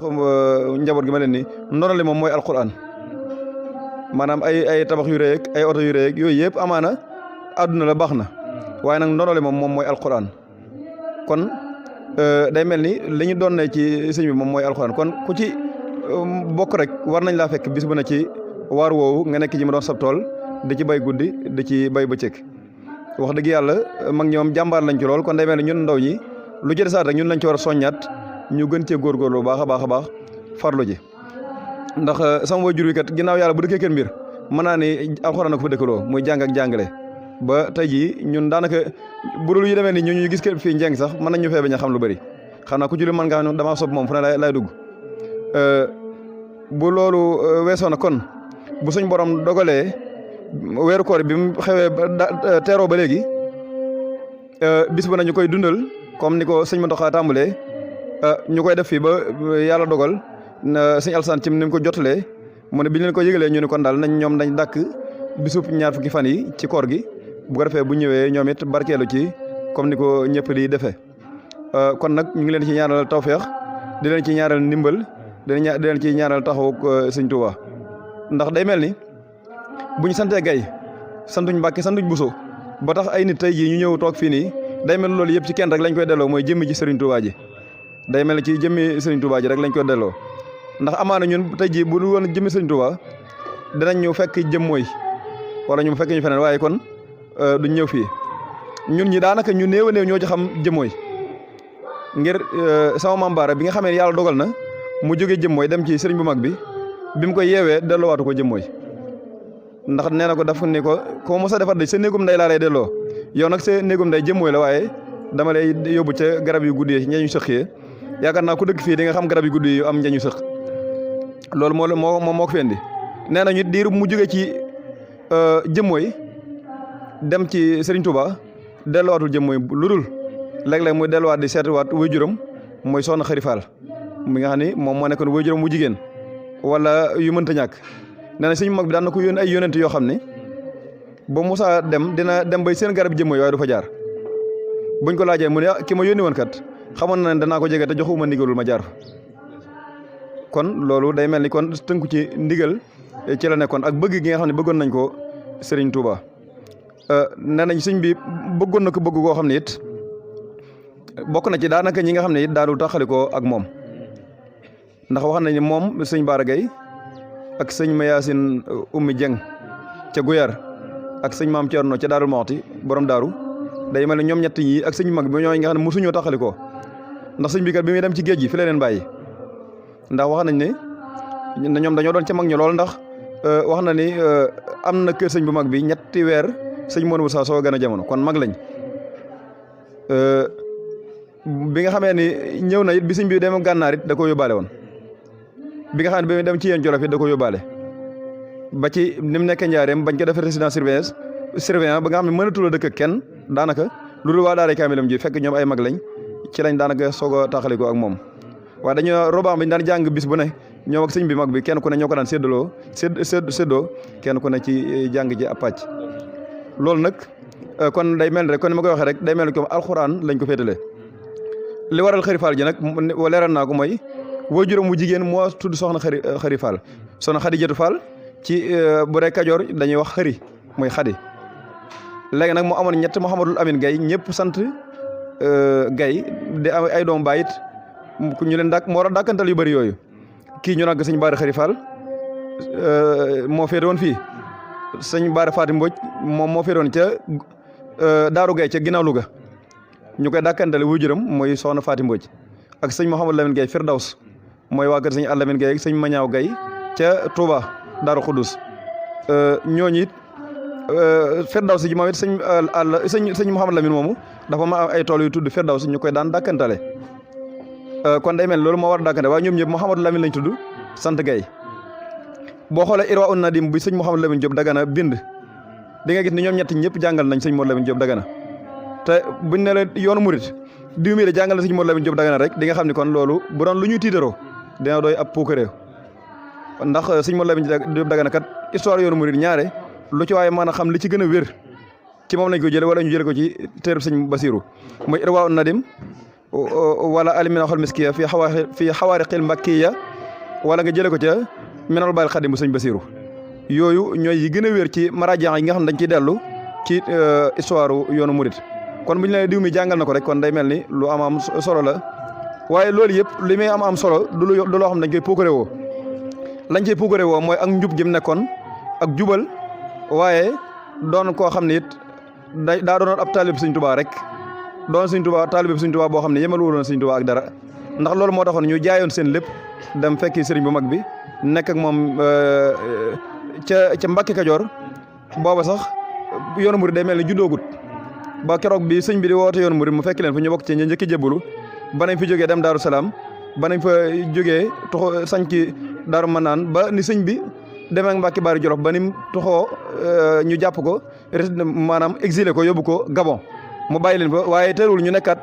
njaboot gi ma leen ni ndonali moom mooy alquran maanaam ay tabax yu rëy ak ay oto yu rëy ak yooyu yëpp amaana àdduna la baax na waaye nag ndonali moom mooy alquran kon day mel ni li ñu doon ne ci sëñ bi moom mooy alquran kon ku ci bokk rek war nañ laa fekk bis bu ne ci waar woowu nga nekk ci ma doon sab tool di ci bay guddi di ci bay bëccëg wax dëgg yàlla mag ñoom jàmbaar lañ ci lool kon day mel ni ñun ndaw ñi lu ci desaat rek ñun lañ ci war a soññaat ñu gën cee góorgóorlu baax a baax a baax farlu ji ndax sama waajur wi kat ginnaaw yàlla bu dëkkee kër mbir mën naa ni alxuraan ko fa dëkkaloo muy jàng ak jàngale ba tey jii ñun daanaka bu dul yu demee ni ñu gis kër fii njeng sax mën nañ ñu fee bañ a xam lu bëri xam naa ku ci lu mën nga xam ne damaa sob moom fu ne lay dugg bu loolu weesoo na kon bu suñ borom dogalee weeru koor bi mu xewee teeroo ba léegi bis bu nañu koy dundal comme ni ko sëñ Mountakha tàmbalee ñu koy def fii ba yàlla dogal sëñ Alsaan ci ni mu ko jotalee mu ne bi ñu leen ko yëgalee ñu ne kon daal nañ ñoom dañ dàkk bisub ñaar fukki fan yi ci koor gi bu ko defee bu ñëwee ñoom it barkeelu ci comme ni ko ñëpp di defee kon nag ñu ngi leen ci ñaanal tawféex di leen ci ñaanal ndimbal di leen ci ñaanal taxawu sëñ Tuubaa ndax day mel ni bu ñu santee gay santuñ Mbàkke santuñ Buso ba tax ay nit tey jii ñu ñëw toog fii nii day mel loolu yëpp ci kenn rek lañ koy delloo mooy jëmmi ci Serigne Touba ji day mel ni ci jëmmi Serigne Touba ji rek lañ koy delloo ndax amaana ñun tey jii bu dul woon jëmmi Serigne Touba dinañ ñu fekk jëm mooy wala ñu fekk ñu feneen waaye kon duñ ñëw fii ñun ñi daanaka ñu néew a néew ñoo ci xam jëmmooy ngir sama maam Baara bi nga xamee yàlla dogal na mu jógee jëmmooy dem ci sëriñ bu mag bi mu koy yeewee delloowaatu ko jëmmooy ndax nee na ko daf ni ko mos a defar de sa néegum nday laa lay delloo yow nag sa néegum nday jëmmooy la waaye dama lay yóbbu ca garab yu guddi yi ñañu sëqee yaakaar naa ku dëkk fii di nga xam garab yu guddi yu am njañu sëq loolu moo ko fi indi nee na ñu diir mu jógee ci jëmmooy dem ci Serigne Touba delluwaatul jëmmooy lu dul léeg-léeg muy delluwaat di seetiwaat waajuram mooy soxna Xari Fall mi nga xam ni moom moo nekkoon waajuram mu jigéen wala yu mënta ñàkk nee na suñu mag bi daan na ko yónni ay yónent yoo xam ne ba Moussa dem dina dem bay seen garab jëmmooy waaye du fa jaar buñ ko laajee mu ne ki ma yónni woon kat xamoon na ne danaa ko jege te joxuma ndigalul ma jaar fa kon loolu day mel ni kon tënku ci ndigal ci la nekkoon ak bëgg gi nga xam ne bëggoon nañ ko Serigne Touba nee nañ sëñ bi bëggoon na ko bëgg koo xam ne it bokk na ci daanaka ñi nga xam ne it daanul taxalikoo ak moom ndax wax nañ ne moom sëñ Bara Gaye ak sëñ Mayacine Oumy Dieng ca Guyar ak sëñ Maam Thierno ca Daarul Moxti borom daaru day mel ne ñoom ñett yi ak sëñ mag bi ñooy nga xam ne mosuñoo taxalikoo ndax sëñ bi kat bi muy dem ci géej gi fi la leen bàyyi ndax wax nañ ne ñoom dañoo doon ca mag ñi lool ndax wax na ni am na kër sëñ bu mag bi ñetti weer sëñ Modou Moussa soo gën a jamono kon mag lañ bi nga xamee ni ñëw na it bi sëñ bi dem gànnaar it da ko yóbbaale woon bi nga xam ne bi dem ci yéen Jolof it da ko yóbbaale ba ci ni mu nekkee njaareem bañ ko def résidence surveillant ba nga xam ne mënatul a dëkk ak kenn daanaka lu dul waa daara kaamilam ji fekk ñoom ay mag lañ ci lañ daanaka soog a taxaliko ak moom waaye dañoo robaam bi ñu daan jàng bis bu ne ñoom ak sëñ bi mag bi kenn ku ne ñoo ko daan séddoo kenn ku ne ci jàng ji ab pàcc loolu nag kon day mel rek kon ni ma koy waxee rek day mel ni comme alxuraan lañ ko féetalee li waral Xari Fall ji nag leeral naa ko mooy waajuram wu jigéen moo tudd soxna Xari Fall soxna Xadijatu Fall ci bu dee Kajoor dañuy wax xëri mooy xadi léegi nag moo amoon ñett Mouhamadul Amin Gaye ñëpp sant Gaye di am ay doom bàyyit ñu leen moo war a dàkkantal yu bëri yooyu kii ñu nag sëñ Bara Xari Fall moo féete woon fii sëñ Bara Fatim Mbodj moom moo féete woon ca Daaru Gaye ca ginnaaw Louga ñu koy dàkkantale waajuram mooy soxna Fatim Mbodj ak sëñ Mouhamadou Lamine Gaye Firdaws mooy waa kër sëñ Alamine Gaye ak sëñ Mañaaw Gaye ca Touba Daaru Xudus ñooñu it Firdaws ji moom it sëñ Mouhamadou Lamine moomu dafa ma am ay tool yu tudd Firdaws ñu koy daan dàkkantale kon day mel loolu moo war a dàkkante waaye ñoom ñëpp Mouhamadou Lamine lañ tudd sant Gaye boo xoolee Irwa un Nadim bi sëñ Mouhamadou Lamine Diop Dagana bind di nga gis ni ñoom ñett ñëpp jàngal nañ sëñ Modou Lamine Diop Dagana te buñ ne la yoonu murit diw mii de jàngal na sëñ Modou Lamine Diop Dagana rek di nga xam ni kon loolu bu doon lu ñuy tiitaroo dina doy ab puukaree ndax sëñ Modou Lamine Diop Dagana kat histoire yoonu murit ñaare lu ci waaye mën a xam li ci gën a wér ci moom lañ ko jële wala ñu jële ko ci téereb sëñ Basiru mooy Irwa un Nadim wala aliminaxol miskiya fii xawaariqil mbakkiya wala nga jële ko ca minal baal xadim bu sëñ Basiru yooyu ñooy yi gën a wér ci maraajiyan yi nga xam ne dañ ciy dellu ci histoire yoonu murit kon bu ñu la diw mi jàngal na ko rek kon day mel ni lu am solo la waaye loolu yëpp li muy am solo du loo xam ne dañ koy puukare woo lañ ciy puukare woo mooy ak njub gi mu nekkoon ak jubal waaye doon koo xam ne it daa doonoon ab taalib Sëñ Tuubaa rek doon Sëñ Tuubaa taalib Sëñ Tuubaa boo xam ne yemal wuloon Sëñ Tuubaa ak dara ndax loolu moo taxoon ñu jaayoon seen lépp dem fekki sëriñ bu mag bi nekk ak moom ca Mbàkke Kajoor booba sax yoonu murid day mel ni juddoogut ba keroog bi sëñ bi di woote yoonu murid mu fekk leen fa ñu bokk ci ñu njëkki jébbalu ba nañ fi jógee dem Daaru Salaam ba nañ fa jógee tuxu sañci Daaru Manaan ba ni sëñ bi demee ak Mbàkke Bari Jolof ba ni tuxoo ñu jàpp ko maanaam exilé ko yóbbu ko Gabon mu bàyyi leen fa waaye teewul ñu nekkaat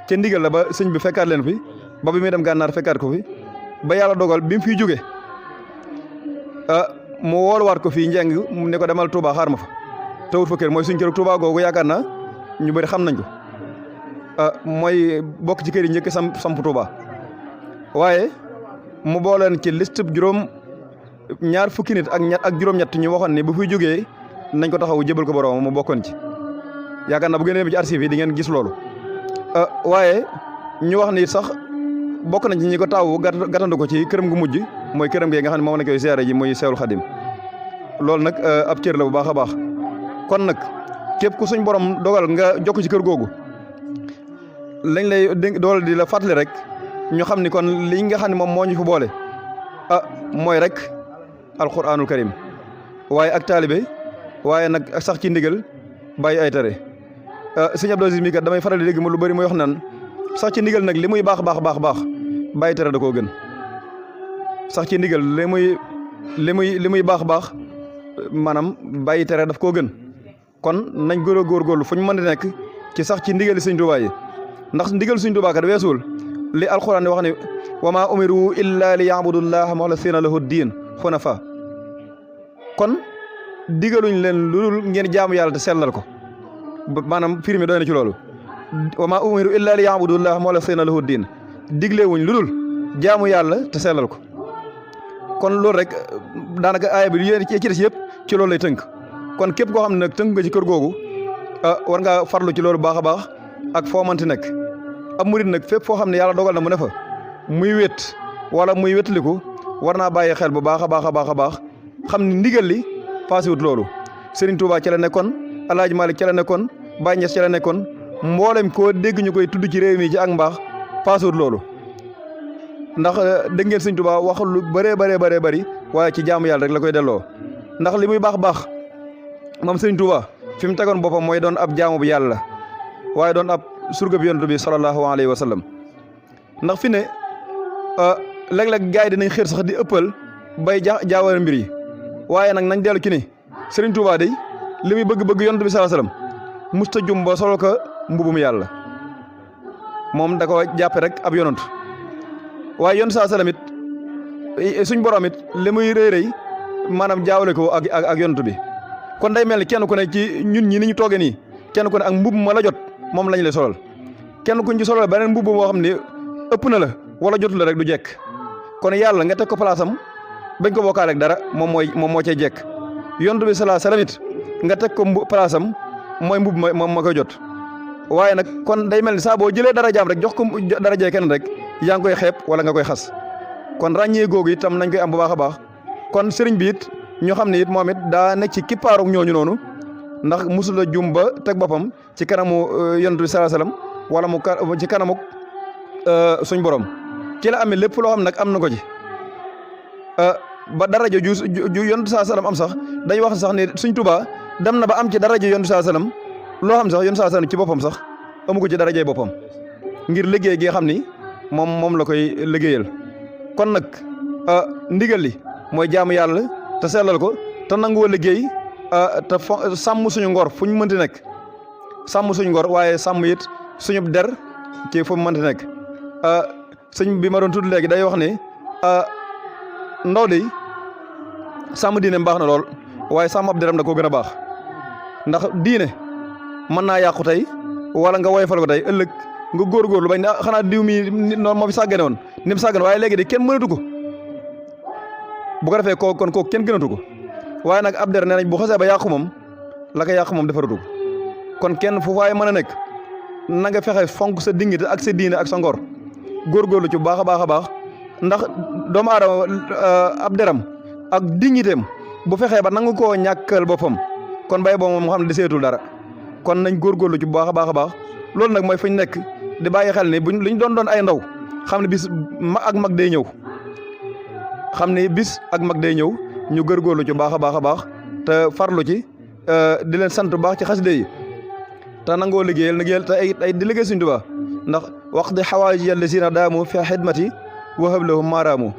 ca ndigal la ba sëñ bi fekkaat leen fi ba bi muy dem gànnaar fekkaat ko fi ba yàlla dogal bi mu fiy jógee mu wooluwaat ko fii njeng mu ne ko demal Touba xaar ma fa tawut fa kër mooy suñ kër Touba googu yaakaar naa ñu bëri xam nañ ko mooy bokk ci kër yi njëkk samp Touba waaye mu booleen ci liste ñaar fukki nit ak juróom-ñett ñu waxoon ne bu fiy jógee nañ ko taxaw jébal ko borom mu bokkoon ci yaakaar naa bu ngeen dem ci archive yi di ngeen gis loolu waaye ñu wax ni sax bokk nañ ci ñi ko taawu gàttandu ko ci këram gu mujj mooy këram gi nga xam ne moom la koy ziyaare ji muy Seexul Xadim loolu nag ab cër la bu baax a baax kon nag képp ku suñ borom dogal nga jokk ci kër googu lañ lay dool di la fàttali rek ñu xam ni kon li nga xam ne moom moo ñu fi boole mooy rek alquranul karim waaye ak taalibe waaye nag ak sax ci ndigal bàyyi ay tere sëñ Abdou Aziz mi kat damay faral di dégg ma lu bëri muy wax naan sax ci ndigal nag li muy baax bàyyi tere da koo gën sax ci ndigal li muy baax maanaam bàyyi tere daf koo gën kon nañ gën a góorgóorlu fu ñu mën di nekk ci sax ci ndigali Sëñ Tuubaa yi ndax ndigal Sëñ Tuubaa kat weesuwul li alxuraan di wax ne wa maa umiru illa li yaabudullaha muxlisiina lahu diin xunafa kon digaluñ leen lu dul ngeen jaamu yàlla te sellal ko maanaam firi mi doy na ci loolu wa maa umiru illa li yaabudullaha muxlisiina lahu diin diglewuñ lu dul jaamu yàlla te sellal ko kon loolu rek daanaka aaya bi yéen ci des yëpp ci loolu lay tënk kon képp koo xam ne nag tënk nga ci kër googu war ngaa farlu ci loolu baax a baax ak foo manti nekk ab murit nag fépp foo xam ne yàlla dogal na mu ne fa muy wét wala muy wétaliku war naa bàyyi xel bu baax a baax xam ni ndigal li paasiwut loolu Serigne Touba ci la nekkoon El Hadj Malick ci la nekkoon Baye Niass ci la nekkoon mboolem koo dégg ñu koy tudd ci réew mi ci ak mbaax paasiwut loolu ndax dégg ngeen Serigne Touba wax lu bëree bëri waaye ci jaamu yàlla rek la koy delloo ndax li muy baax moom Serigne Touba fi mu tegoon boppam mooy doon ab jaamu bu yàlla waaye doon ab surga bi yonent bi sallallahu alayhi wa sallam ndax fi ne léeg-léeg gars yi dinañ xër sax di ëppal bay jaawale mbir yi waaye nag nañ dellu ci ni Serigne Touba day li muy bëgg yonent bi sallallahu alayhi wa sallam musta jum ba solo ko mbubum yàlla moom da ko jàppe rek ab yonent waaye yonent sallallahu alayhi wa sallam it suñ borom it li muy rëy maanaam jaawale ko ak yonent bi kon day mel ni kenn ku ne ci ñun ñi ni ñu toogee nii kenn ku ne ak mbubb ma la jot moom lañ lay solal kenn kuñ ci solal beneen mbubb moo xam ne ëpp na la wala jotu la rek du jekk kon yàlla nga teg ko place am bañ ko bokkaale ak dara moom moo cay jekk yonent bi sallallahu alayhi wasallam it nga teg ko place am mooy mbubb moom ma koy jot waaye nag kon day mel ni saa boo jëlee dara jaam rek jox ko dara jee kenn rek yaa ngi koy xeeb wala nga koy xas kon ràññee googu itam nañ koy am bu baax a baax kon sëriñ bi it ñu xam ne it moom it daa nekk ci kippaaru ñooñu noonu ndax musula jum ba teg boppam ci kanamu yonent bi sallallahu alayhi wasallam wala mu ci kanamu suñ borom ci la amee lépp loo xam nag am na ko ci ba daraja ju yonent sallallahu alayhi wasallam am sax dañ wax sax ne suñ Tuubaa dem na ba am ci daraja yonent sallallahu alayhi wasallam loo xam sax yonent sallallahu alayhi wasallam ci boppam sax amu ko ci darajay boppam ngir liggéey gi nga xam ni moom la koy liggéeyal kon nag ndigal li mooy jaamu yàlla te sellal ko te nangoo liggéey te sàmm suñu ngor fu ñu mënti nekk sàmm suñu ngor waaye sàmm it suñu der ci fu mu mënti nekk sëñ bi ma doon tudd léegi day wax ni ndaw de sàmm diine baax na lool waaye sàmm ab deram da koo gën a baax ndax diine mën naa yàqu tey wala nga woyfal ko tey ëllëg nga góorgóorlu bañ ne xanaa diw mi noonu moo fi sàggane woon ni mu sàggane waaye léegi de kenn mënatu ko bu ko defee kon kooku kenn gënatu ko waaye nag ab der nee nañ bu xasee ba yàqu moom la ko yàqu moom defaratu ko kon kenn fu waaye mën a nekk na nga fexe fonk sa dignité ak sa diine ak sa ngor góorgóorlu ci bu baax a baax a baax ndax doomu aadama ab deram ak dignitéem bu fexee ba nangu koo ñàkkal boppam kon bay boobu moom xam ne di seetul dara kon nañ góorgóorlu ci bu baax a baax a baax loolu nag mooy fuñ nekk di bàyyi xel ni buñ liñ doon ay ndaw xam ne bis ak mag day ñëw xam ne bis ak mag day ñëw ñu góorgóorlu ci baax a baax a baax te farlu ci di leen sant bu baax ci xasida yi te nangoo liggéeyal te ay di liggéey Sëñ Tuubaa ndax waqdi xawaaji allazina daamu fi xidmati wa hab lahum maaraamu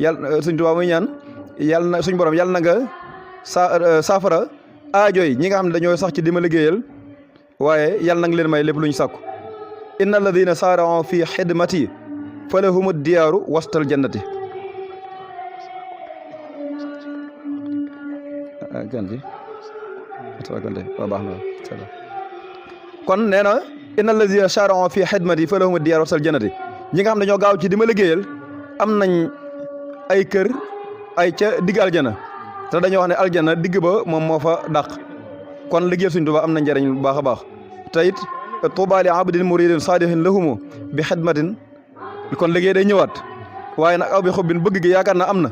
yàlla Sëñ Tuubaa muy ñaan yàlla na suñ borom yàlla na nga saafara aajooy ñi nga xam ne dañoo sax ci di ma liggéeyal waaye yàlla na nga leen may lépp lu ñu sàkku inna alladina saarao fi xidmati fa lahumu diyaaru wastal jannati kon nee na inna alladina saarao fi xidmati fa lahumu diyaaru wastal jannati ñi nga xam ne dañoo gaaw ci di ma liggéeyal am nañ ay kër ay ca digg aljana te dañoo wax ne aljana digg ba moom moo fa dàq kon liggéeyal Sëñ Tuubaa am na njëriñ bu baax a baax te it tuubaa li abdin muridin saadihin lahumu bi xidmatin kon liggéey day ñëwaat waaye nag aw bi xubbin bëgg gi yaakaar naa am na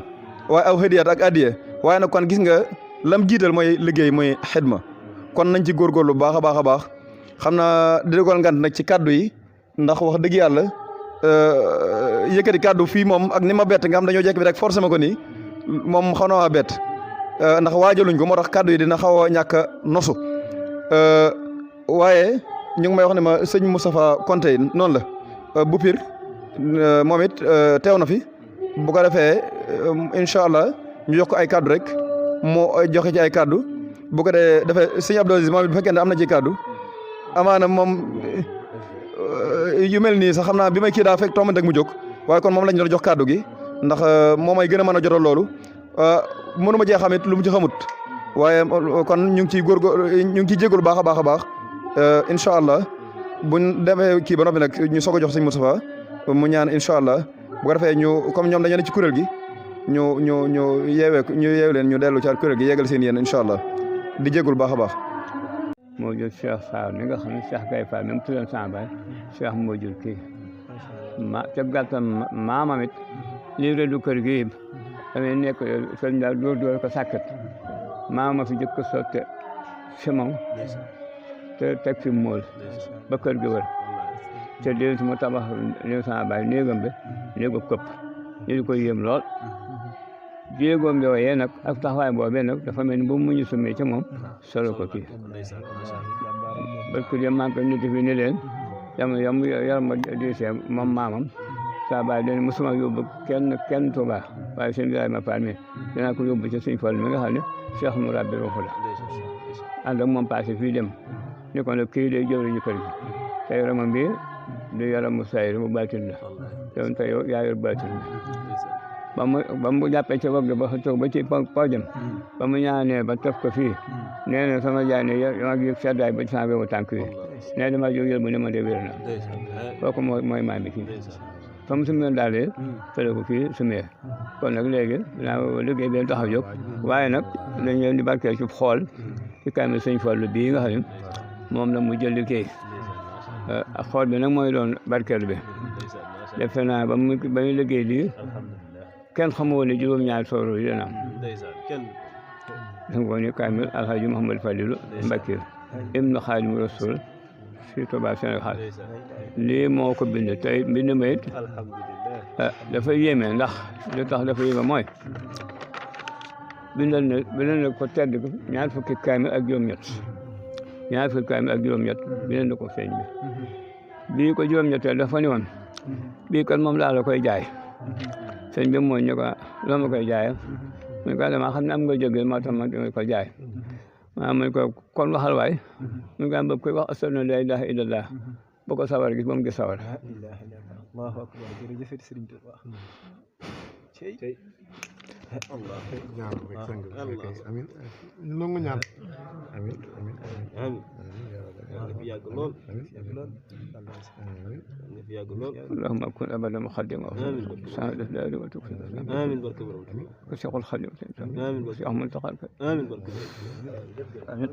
waaye aw hadiyaat ak addiye waaye nag kon gis nga lam jiital mooy liggéey mooy xidma kon nañ ci góorgóorlu bu baax a baax a baax xam naa di dogal ngant nag ci kàddu yi ndax wax dëgg yàlla yëkkati kàddu fii moom ak ni ma bett nga xam dañoo jekk bi rek forcé ma ko nii moom xaw na waa bett ndax waajaluñ ko moo tax kàddu yi dina xaw a ñàkk a nosu waaye ñu ngi may wax ne ma sëñ Moustapha Konté noonu la bu Pire moom it teew na fi bu ko defee incha allah ñu jox ko ay kàddu rek moo joxe ci ay kàddu bu ko defee sëñ Abdou Aziz moom it bu fekkee ne am na ci kàddu amaana moom yu mel nii sax xam naa bi may kii daa fekk toomante ak mu jóg waaye kon moom lañ doon jox kàddu gi ndax moom ay gën a mën a jotal loolu mënu ma cee xam it lu mu ci xamut waaye kon ñu ngi ciy ñu ngi ciy jégalu baax a baax a baax incha allah buñ demee kii ba noppi nag ñu soog a jox sëñ Moustapha mu ñaan incha allah bu ko defee ñu comme ñoom dañoo ne ci kuréel gi ñu yeew leen ñu dellu ci kuréel gi yeggal seen yéen incha allah di jégalu baax a baax. moo jur Cheikh Sarr mi nga xam ne Cheikh Gaye Fall même tuddee sama baay Cheikh moo jur kii ca gàttal maamam it lii rëddu kër gi damay nekk sëñ daal dóor ko sàkkat maama fi jëkk sotte simon te teg fi mool ba kër gi wër te déen si mu tabax néeg sama baay néegam bi néegu këpp ñu di ko yéem lool jéegoom yooyee nag ak taxawaay boobee nag dafa mel ni bu mu ñu sumee ci moom solo ko kii parce que maa ngi koy nit fi ne leen yar ma diisee moom maamam saa baay den mosuma yóbbu kenn Tuuba waaye sëñ Ibrahima Fall mi dinaa ko yóbbu ci Sëñ Fall mi nga xam ne Cheikh Mourabbi Ruuxu la ànd ak moom passé fii dem ni ko nag kii day jëwriñu kër gi te yaramam bi du yaramu sayir mu baatin la yow te yow yaa yor baatin la ba mu jàppee ci wagg ba toog ba ci pojam ba mu ñaanee ba tef ko fii nee na sama jaay ne maa ngi yëg seddaay ba ci sama wewu tànk wi nee dama jóg yël bu ne ma de wér na kooku mooy maam bi fii fa mu sumee daalee fële ko fii sumee kon nag léegi naa liggéey bi tax a jóg waaye nag dañ leen di barkeel ci xool ci kaamil Sëñ Fallu bii nga xam ne moom la mu jël liggéey xool bi nag mooy doon barkeel bi defe naa ba muy liggéey lii kenn xamoo ne juróom-ñaari sooro yi dana am danga ko ni kaamil Alhaji Mouhamadou Fadilou Mbacké ibnu Xaadimu Rasuul fii Touba Sénégal lii moo ko bind tey bind ma it dafa yéeme ndax li tax dafa yéeme mooy bindal na ko tedd ko ñaar fukki kaamil ak juróom-ñett bindal na ko sëñ bi bii ko juróom-ñetteel dafa ni woon bii kon moom laa la koy jaay sëñ bi mooy ñu ko loo ma koy jaayee mu ne ko dama xam ne am nga jóge moo tax ma ko jaay mu ne ko kon waxal waay mu ne ko am bëgg koy wax ashhadu an laa ilaaha illallah bu ko sawar gis ba mu gis sawar Allahu akbar jërëjëf Sëriñ Tuubaa ñaan rek sang bi amin ñu nangu ñaan amin amin amin yàgg lool amin yàgg lool اللهم كن ابدا مخدما سعادة داري وتكفي amiin barke borom وشيخ الخليل amiin وشيخ منتقى amiin barke آمين